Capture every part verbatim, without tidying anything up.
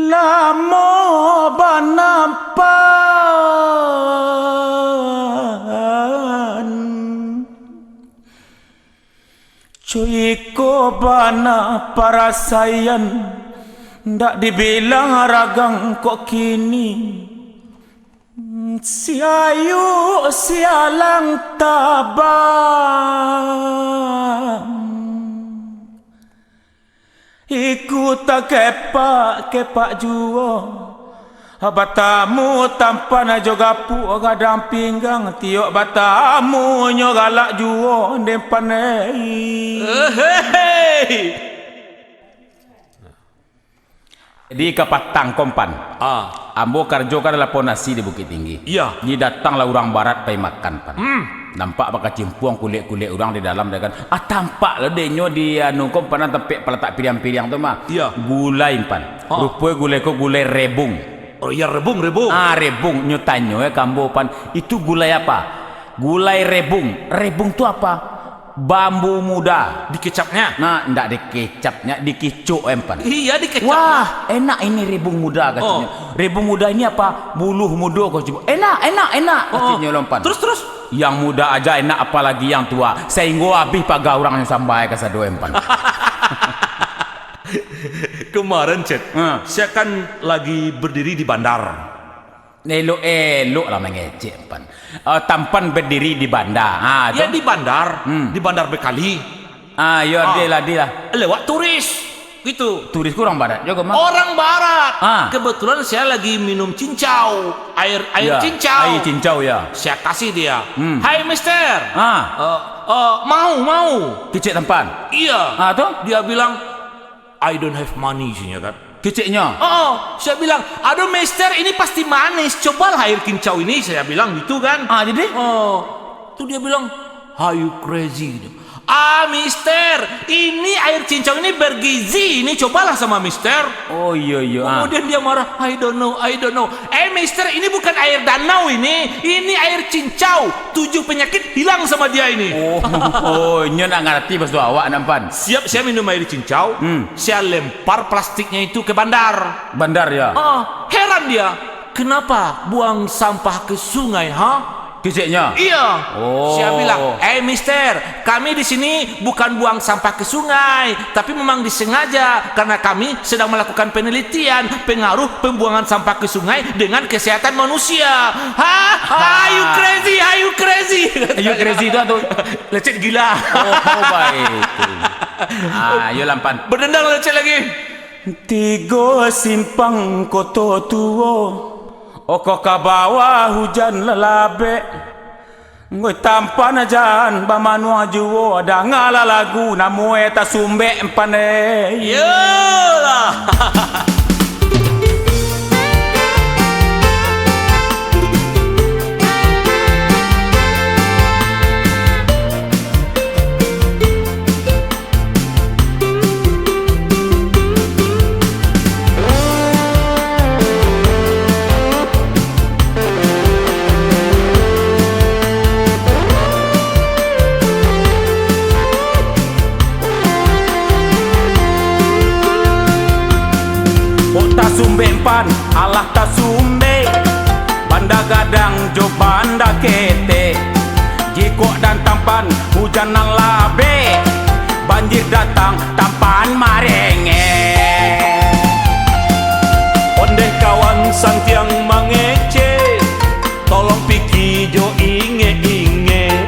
Lamo bana pan. Cuiko bana parasaian, ndak dibilang ragang kok kini. Siayuk sialang tabang. Iku takepak-kepak juo. Batamu tampan jo gapuak gadang pinggang, tiok batamu nyo galak juo den pandai. Ehei. Di kapatang ko, Pan. Ah. Ambo karajo kan lapo nasi di Bukittinggi. Iya. Di datanglah urang barat pai makan, Pan. Hmm. Nampak bakacimpuang kulek-kulek urang di dalam, dia kan. Ah, tampak lo denyo di anu ko, Pan, tampek palatak piriang-piriang tu mah. Iya. Gulai, Pan. Ah. Rupo gulai ko gulai rebung. Oh iya, rebung, rebung. Ah, rebung. Nyo tanyo, eh, ka ambo, Pan, "Itu gulai apa?" "Gulai rebung." "Rebung tu apa?" "Bambu muda." Dikecapnya? Nah, ndak dikecapnya, dikicok, em, Pan. Iya, dikecapnya. "Wah, enak ini rebung muda," katonyo. Oh. "Rebung muda ini apa?" "Buluah mudo," katonyo. "Enak, enak, enak," oh, katonyo lo, Pan. Terus, terus? "Yang muda aja enak, apalagi yang tua." Sainggo abih paga urang nan sambai kasado, em, Pan. Kemarin, Cek, hmm, saya kan lagi berdiri di bandar. Elok-elok lah mangecek, Pan. Eh, tampan berdiri di bandar. Ha, ya, tu? Di bandar, hmm, di bandar bekali. Ah, yo, ah, ade lah, ade lah. Lewat turis, gitu. Turis ko urang barat juo mah? Orang barat. Ah. Kebetulan saya lagi minum cincau, air, air, ya, cincau. Air cincau, ya. Saya kasih dia. Hmm. "Hai, Mister." Ah. Eh, eh, mau, mau. Kecek tampan. Iya. Ah, tu? Dia bilang, "I don't have money," sinyo kan. Keceknyo? Oh, saya bilang, "Aduh, Mister, ini pasti manis. Cobalah air cincau ini," saya bilang gitu kan. Ah, jadi? Oh, tu dia bilang, "Are you crazy?" Gitu. "Ah, Mister, ini air cincau ini bergizi. Ini cobalah sama Mister." Oh, iya, iya, ah. Kemudian dia marah, "I don't know, I don't know." "Eh, Mister, ini bukan air danau ini. Ini air cincau. Tujuh penyakit hilang sama dia ini." Oh, oh, inyo nak ngarati baso awak, Nampan. Siap, saya minum air cincau, hmm, saya lempar plastiknya itu ke bandar. Bandar, ya? Oh, heran dia. "Kenapa buang sampah ke sungai, ha?" Keceknya? Iya. Oh. Saya bilang, "Eh, Mister, kami di sini bukan buang sampah ke sungai, tapi memang disengaja karena kami sedang melakukan penelitian pengaruh pembuangan sampah ke sungai dengan kesehatan manusia." Ha? Ha. Are you crazy? Are you crazy? Are you crazy tu, tu? Lecet gila. Oh, oh, baik. Ah, yo, Lampan. Bedendang lecet lagi. Tigo simpang Koto Tuo, oko ka bawah hujan lalabek. Ngoi, Tampan jan bamanuang juo, dangalah lagu namoe Tasumbek Pan. Yolah. Kok tasumbek Pan, alah tasumbek. Banda Gadang jo Banda Ketek. Jikok dan Tampan hujan nan labek, banjir datang, Tampan marengek. Ondeh kawan santiang mangecek, tolong piki jo ingek-ingek,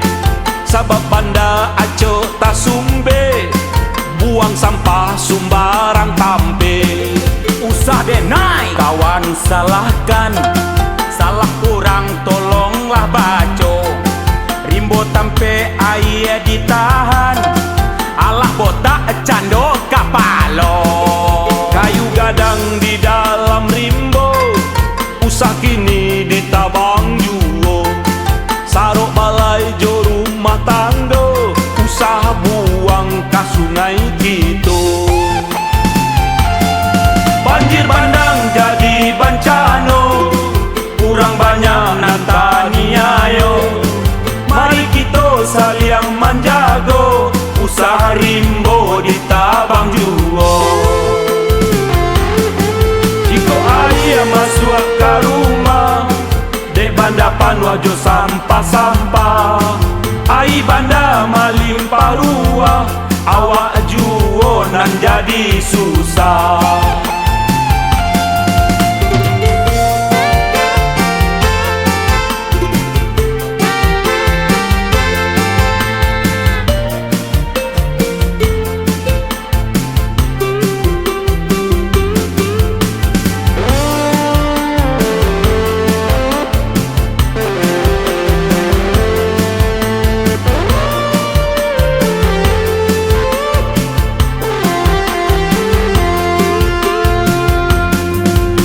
sabab Banda acok tasumbek, buang sampah sumbarang tampek. Usah denai kawan salahkan, salah urang tolonglah baco. Rimbo tampek aia ditahan, alah botak cando kapalo. Kayu gadang di dalam rimbo, usah kini ditabang juo. Sarok balai jo rumah tanggo, usah buang ka sungai kito. Banjir bandang jadi bancano, urang banyak nan taniayo. Mari kito saliang manjago, usah rimbo ditabang juo. Panuah jo sampah-sampah, aia banda malimpah ruah, awak juo nan jadi susah.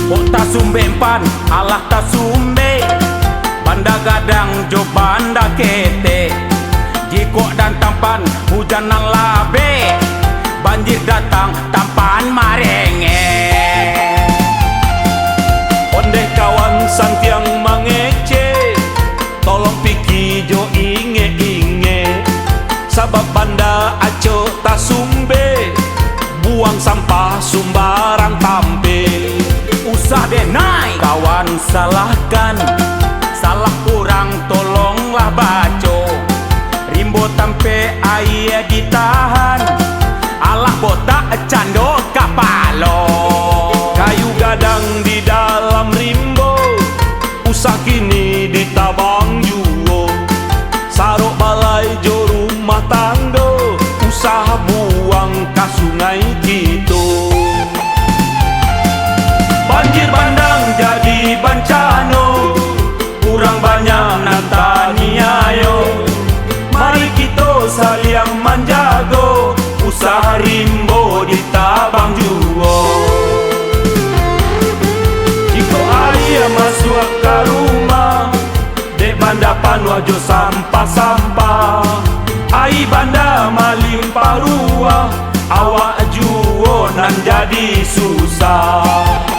Kok tasumbek pan, alah tasumbek. Banda gadang jo banda ketek. Jikok datang pan hujan nan labek, banjir datang tampan marengek. Ondeh kawan santiang mangecek, tolong piki jo ingek-ingek, sabab banda acok tasumbek, buang sampah sumbarang tampek. Usah deh nai kawan salahkan, salah urang tolonglah baco. Rimbo tampek aia ditahan, alah botak cando kapalo. Kayu gadang di dalam rimbo, usah kini ditabang juo. Sarok balai jo rumah tanggo, usah buang ka sungai kito. Banjir bandang jadi bancano, urang banyak nan taniayo. Mari kito saliang manjago, usah rimbo ditabang juo. Jikok aia masuak ka rumah, dek banda panuah jo sampah-sampah, aia banda malimpah ruah, awak juo nan jadi susah.